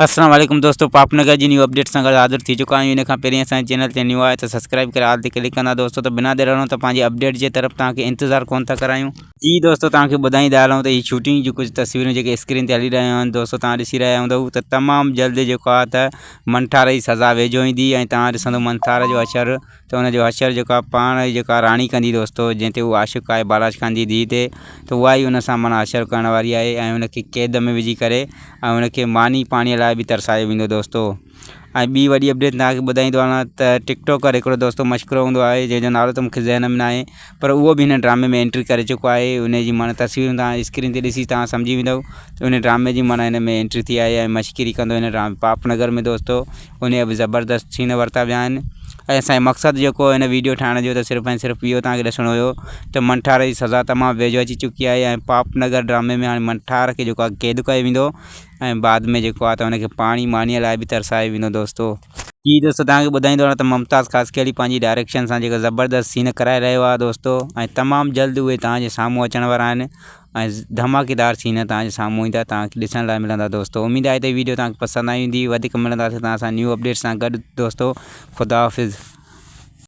السلام عليڪم دوستو پاپ نگر جي نيو اپڊيٽ سان گڏ حاضر ٿي چڪا آهيون ان کان پهرين اسان جي چينل تي نيو آهي ته سبسڪرائب ڪري آل تي ڪلڪ ڪندا دوستو ته بنا دير هلون ته پنهنجي اپڊيٽ جي طرف توهان کي انتظار ڪون ٿا ڪرايون. جي دوستو توهان کي ٻڌائيندا هلون ته هي شوٽنگ جون ڪجهه تصويرون جيڪي اسڪرين تي هلي رهيون آهن دوستو توهان ڏسي رهيا هوندؤ ته تمام جلد جيڪو آهي ته منٺار جي سزا ويجهو ايندي ۽ توهان ڏسندو منٺار جو حشر ته ان جو حشر جيڪو آهي پاڻ ئي جيڪا راڻي ڪندي دوستو جنهن تي هو عاشق آهي بالاچ خان جي ڌيء تي ته اها ئي ان سان معنيٰ حشر ڪرڻ واري آهي ۽ ان کي قيد ۾ وجهي ڪري ۽ ان کي ماني پاڻي لاء به ترسايو ويندو دوستو ۽ ٻي وڏي اپڊيٽ توهان کي ٻڌائيندو هلان ته ٽڪ ٽاڪر هڪڙو دوستو مشڪرو هوندو آهي جنهن جو نالو ته مونکي ذهن ۾ ناهي پر اهو به هن ڊرامي ۾ انٽري ڪري چڪو آهي ان جي معنيٰ تصويرون توهان اسڪرين تي ڏسي توهان سمجهي ويندو ته ان ڊرامي جي معنيٰ هن ۾ انٽري ٿي آهي ۽ مشڪري ڪندو هن ڊرامي پاپ نگر ۾ دوستو ان جا به زبردست سين ورتا ويا آهن ۽ اسان جو مقصد جيڪو هن ويڊيو ٺاهڻ جو ته صرف ۽ صرف اهو توهان کي ڏسڻو هيو ته منٺار جي سزا تمام ويجهو اچي چڪي آهي ۽ پاپ نگر ڊرامي ۾ هاڻي منٺار کي جيڪو آهي قيد ڪيو ويندو ۽ بعد ۾ جيڪو آهي ته ان کي پاڻي مانيء لاء به ترسايو ويندو دوستو. جي دوستو توهان کي ٻڌائيندو رهان ته ممتاز خاصخيلي پنهنجي ڊائريڪشن سان جيڪا زبردست سين ڪرائي رهيو آهي دوستو ۽ تمام جلد اهي توهان جي سامهون اچڻ وارا آهن ۽ ڌماڪيدار سين توهان جي سامهون ايندا توهان کي ڏسڻ لاء ملندا دوستو اميد آهي ته ويڊيو توهان کي پسند آئي هوندي وڌيڪ ملنداسين توهان سان نيو اپڊيٽ سان گڏ دوستو خدا حافظ.